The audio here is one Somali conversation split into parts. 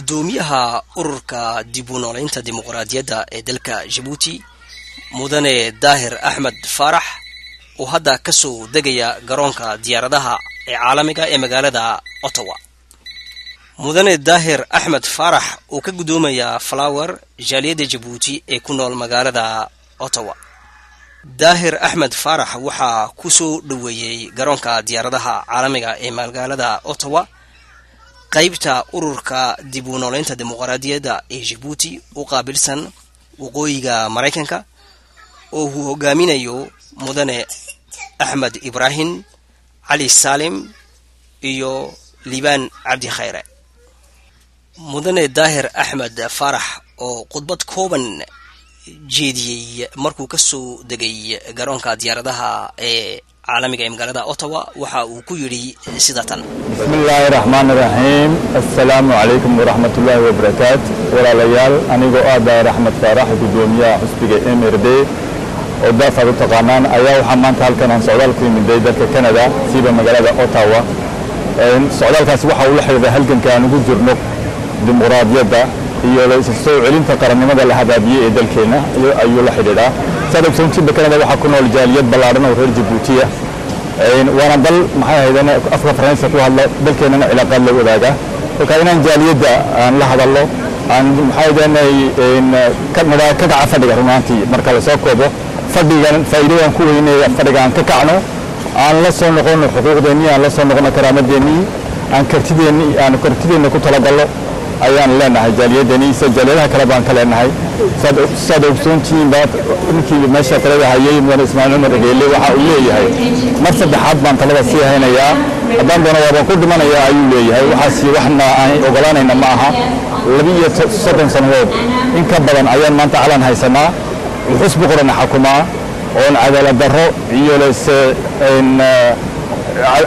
Guddoomiyaha ururka dib u nooleynta dimuqraadiyadda ee dalka Jabuuti, Mudane Daahir Axmed Faarax, oo hadda kasoo degaya garoonka diyaaradaha ee caalamiga ee magaalada Ottawa. Mudane Daahir Axmed Faarax oo ka guddoomaya flower jaaliyadda Jabuuti ee ku nool magaalada Ottawa. Daahir Axmed Faarax waxaa ku soo dhoweeyey garoonka diyaaradaha caalamiga ee magaalada Ottawa qaybta ururka dib u nooleynta dimuqraadiyadda ee Jabuuti u qaabilsan waqooyiga Maraykanka, oo uu hogaaminayo Mudane Axmed Ibraahim Cali Saalim iyo Liibaan Cabdi Khayre. Mudane Daahir Axmed Faarax oo khudbad kooban jeediyey markuu kasoo degay garoonka diyaaradaha ee caalamiga ee magaalada Ottawa waxa uu ku yidhi sida tan: Bismi illaahi raxmaan raxiim, assalaamu calaykum waraxmat ullaahi wabarakaatu. Walaalayaal, anigoo ah Daahir Axmed Faarax, guddoomiyaha xusbiga MRD oo daafaad u taqaanaan, ayaa waxaa maanta halkan aan socdaal ku yimiday dalka Canada, siiba magaalada Ottawa. Socdaalkaasi waxa uu la xidhiidha halganka aan ugu jirno dimuqraadiyadda iyo la soo celinta qarannimada la habaabiyey ee dalkeenna ayuu la xidhiidhaa. Saad ogsoontiinba, Canada waxaa ku nool jaaliyad ballaadhan oo reer Jabuutiya, waana dal, maxay ahaydeen, afka Faransa ku hadla, dalkeennana cilaaqaad la wadaaga. Kolkaa inaan jaaliyadda aan la hadallo, aan, maxay ahaydeen, ka kaca fadhiga. Runaantii marka la soo koobo, fadhigan faa'iidadan ku weynaya fadhiga aan ka kacno, aan la soo noqono xuquuqdeennii, aan la soo noqono karaamaddeennii, aan kartideennii, aan kartideenna ku talagallo ayaan leenahay jaaliyadani, sida jaaliyadaha kale baan ka leenahay. Saad ogsoontihiin baa ninkii meesha talada hayay, Mudane Ismaaciil Cumar Egeele, waxa uu leeyahay mar saddexaad baan talada sii haynayaa, haddaan doono waabaan ku dhimanayaa ayuu leeyahay. Waxaasi waxna aan ogolaanayna ma aha. 32 sannadood in ka badan ayaan maanta calan haysanaa, xusbi qorana xakumaa, oon cadaalad darro iyo lase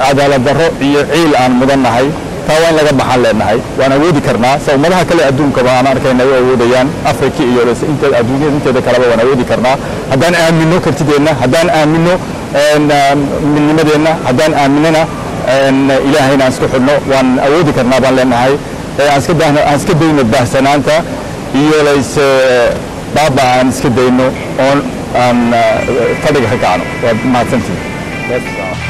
cadaalad darro iyo ciil aan mudan nahay. Taa waa in laga baxaan leenahay. Waan awoodi karnaa, sa ummadaha kale adduunkaba aan arkayna ay u awoodayaan, Afrika iyo inta adduunyada inteeda kaleba waan awoodi karnaa haddaan aamino kartideenna, haddaan aamino midnimadeenna, haddaan aaminana Ilaahayna aan isku xidhno, waan awoodi karnaa baan leenahay. Aan iska daahno, aan iska dayno baahsanaanta iyo layse baaba, aan iska dayno oon aan fadhiga ka kacno. Waad mahadsantihin.